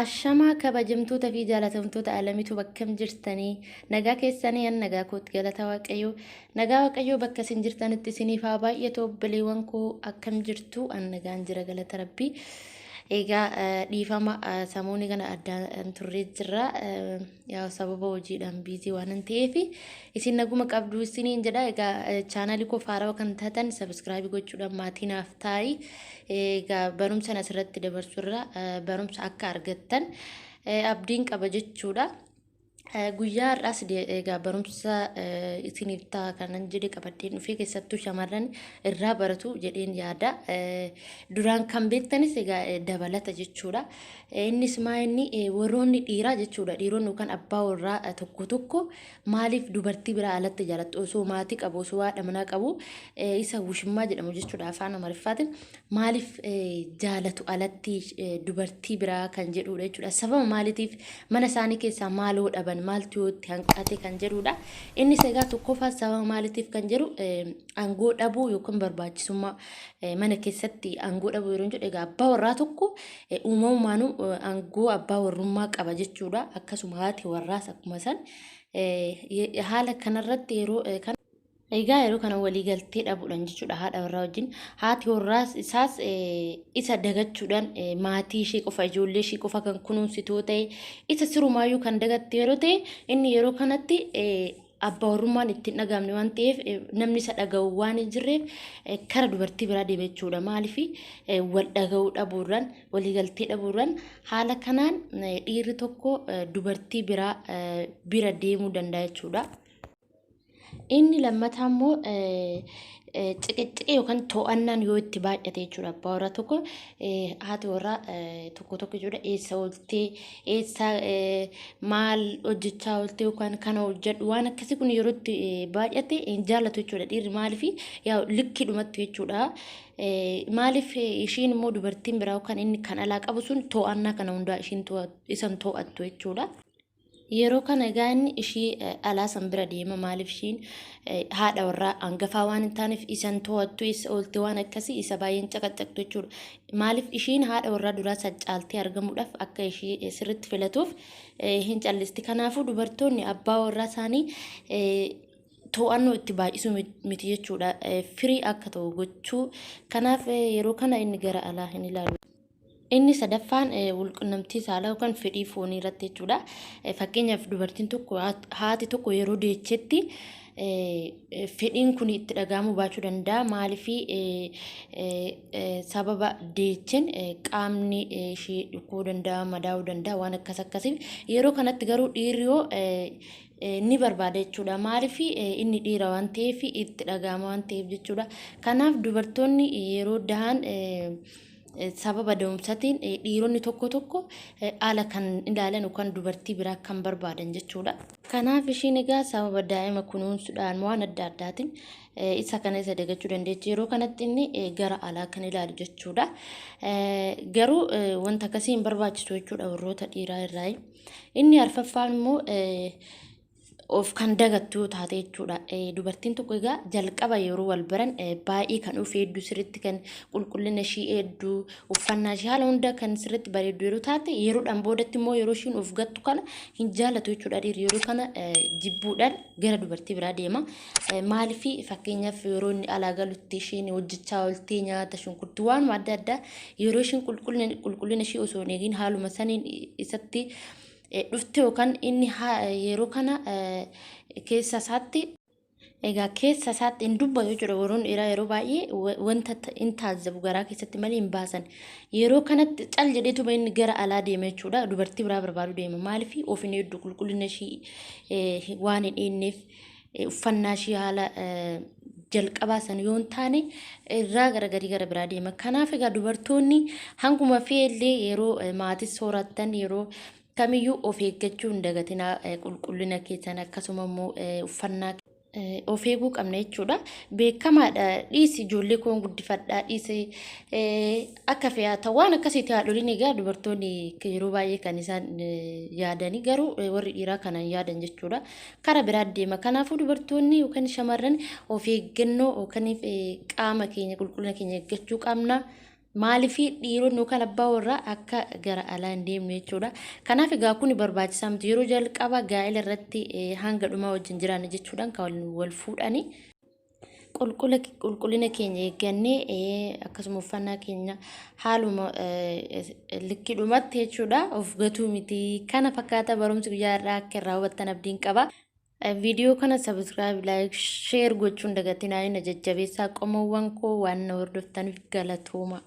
Ashamaa kabajamtoota fi jaalatamtoota alamitu bakkam jirtanii nagaa keessanii an nagaa kootti galata Waaqayyoo nagaa Waaqayyoo bakka isin jirtanitti isiniif haa baay'atu. Obboleewwan koo, akkam jirtu? An nagaan jira, galata Rabbii. Egaa dhiifama, samuuni kana addaan turree jirra. Yaa sababa hojiidhaan busy waan hin ta'eef, isin naguma qabdu isiniin jedha. Egaa chaanaalii koo haarawaa kan taatan subscribe gochuudhaan maatii naaf taa'i. Egaa barumsa asirratti dabarsurra barumsa akka argattan abdiin qaba jechuudha. Guyyaa har'aas egaa barumsa isiniif ta'a kanan jedhe qabadheen dhufee, keessattuu shamarran irraa baratu jedheen yaada. Duraan kan beektanis egaa dabalata jechuudha. Innis maa inni warroonni dhiiraa jechuudha. Dhiironni yookaan abbaa warraa tokko tokko maaliif dubartii biraa alatti jaallattu? Osoo maatii qabu, osoo haadha manaa qabu, isa wushimmaa jedhamu jechuudha afaan Amaariffaatiin, maaliif jaalatu alatti dubartii biraa kan jedhudha jechuudha. Sababa maaliitiif? Mana isaanii keessaa maaloo dhaban? Maaltu yoo itti hanqate kan jedhudha. Innis egaa tokkoffaa sababa maaliitiif kan jedhu, aangoo dhabuu yookaan barbaachisummaa mana keessatti aangoo dhabuu yeroo jedhu, egaa abbaa warraa tokko uumamumaanuu aangoo abbaa warrummaa qaba jechuudha. Akkasuma haati warraas akkuma san haala kanarratti yeroo kana egaa yeroo kana waliigaltee dhabuudhaan jechuudha haadha warraa wajjin. Haati warraas isaas isa dagachuudhaan maatii ishee qofa, ijoollee ishee qofa kan kunuunsitu yoo ta'e, isa sirumaayyuu kan dagatte yeroo ta'e, inni yeroo kanatti abbaa warrummaan ittiin dhagaamne waan ta'eef, namni isa dhaga'u waan hin jirreef, kara dubartii biraa deema jechuudha. Maaliif? Wal dhaga'uu dhabuurraan, waliigaltee dhabuurraan haala kanaan dhiirri tokko dubartii biraa bira deemuu danda'a jechuudha. Inni lammataa immoo ciqicciqee yookaan to'annaan yoo itti baay'ate jechuudha. Abbaa warraa tokko, haati warraa tokko tokko jechuudha, eessa ooltee, eessa maal hojjechaa ooltee yookaan kana hojjedhu, waan akkasii kun yeroo itti baay'ate hin jaallatu jechuudha. Dhiirri maaliif yaa likkiidhumatti jechuudha. Maaliif? Ishiin immoo dubartiin biraa yookaan inni kan alaa qabu sun to'annaa kana hundaa ishiin isan to'attu jechuudha. Yeroo kana egaa inni ishii alaa san bira deema. Maaliif? Ishiin haadha warraa hangafaa waan hin taaneef isan to'attu, isa oolte, waan akkasii isa baay'een caqacaqtu jechuudha. Maaliif? Ishiin haadha warraa duraa san caaltee argamuudhaaf akka ishii sirriitti filatuuf hin callisti. Kanaafuu dubartoonni abbaa warraa isaanii to'annoo itti baay'isuu miti jechuudha. Firii akka ta'u gochuu. Kanaaf yeroo kana inni gara alaa hin ilaalu. Inni sadaffaan walqunnamtii saalaa yookaan fedhii foonii irratti jechuudha. Fakkeenyaaf dubartiin tokko, haati tokko yeroo deechetti fedhiin kun itti dhaga'amuu baachuu danda'a. Maaliif? Sababa deechen qaamni ishee dhukkubuu danda'a, madaa'uu danda'a, waan akkas akkasiif. Yeroo kanatti garuu dhiirri yoo ni barbaada jechuudha. Maaliif? Inni dhiira waan ta'eef, itti dhaga'ama waan ta'eef jechuudha. Kanaaf dubartoonni yeroo dahan sababa da'umsatiin dhiironni tokko tokko ala kan ilaalan yookaan dubartii biraa kan barbaadan jechuudha. Kanaaf ishiin egaa sababa daa'ima kunuunsuudhaan waan adda addaatiin isa kana isa dagachuu dandeechi. Yeroo kanatti inni gara alaa kan ilaalu jechuudha. Garuu wanta akkasii hin barbaachisu jechuudha warroota dhiiraa irraa. Inni arfaffaan immoo of kan dagattu yoo taate jechuudha. Dubartiin tokko egaa jalqaba yeroo wal baran baay'ee kan of eegdu, sirriitti kan qulqullina ishii eegdu, uffannaa ishii haala hunda kan sirriitti bareeddu yeroo taate, yeroodhaan boodatti immoo yeroo ishiin of gattu kana hin jaallatu jechuudha. Dhiirri yeroo kana jibbuudhaan gara dubartii biraa deema. Maaliif? Fakkeenyaaf yeroo inni alaa galutti ishiin hojjechaa ooltee nyaata shunkurtii waanuma adda addaa yeroo ishiin qulqullina ishii osoo hin eegin haaluma saniin isatti dhufte, yookaan inni yeroo kana keessa isaatti egaa keessa isaatti hin dubbatu jechuudha. Warroonni dhiiraa yeroo baay'ee wanta hin taazzabu garaa keessatti malee hin baasan. Yeroo kanatti cal jedheetuma inni gara alaa deema jechuudha. Dubartii biraa barbaadu deema. Maaliif? Of hin eegdu, qulqullina ishii waan hin eegneef, uffannaa ishii haala jalqabaa san yoo hin taane irraa gara garii gara biraa deema. Kanaaf egaa dubartoonni hanguma fe'ellee yeroo maatii soorattan yeroo kamiyyuu of eeggachuu hin dagatinaa, qulqullina keessan akkasuma immoo uffannaa of eeguu qabna jechuudha. Beekamaadha, dhiisi ijoollee koon guddifadhaa, dhiisi akka fe'aa ta'u, waan akkasiiti. Haadholiin egaa dubartoonni yeroo baay'ee kan isaan yaadanii, garuu warri dhiiraa kanaan yaadan jechuudha. Kara biraa deema. Kanaafuu dubartoonni yookaan shamarran of eeggannoo yookaan qaama keenya, qulqullina keenya eeggachuu qabna. Maaliif dhiironni yookaan abbaa warraa akka gara alaa hin deemne jechuudha. Kanaaf egaa kun barbaachisaa miti. Yeroo jalqaba gaa'ela irratti hanga dhumaa wajjin jiraanna jechuudhaan kan wal fuudhani. Qulqullina keenya eeggannee, akkasuma uffannaa keenya haaluma likkidhumatti jechuudha, of gatuu miti. Kana fakkaata barumsi guyyaa irraa, akka irraa hubattan abdiin qaba. Viidiyoo kana subscribe, like, share gochuun dagatinaa, na jajjabeessaa qomoowwan koo, waan na hordoftaniif galatooma.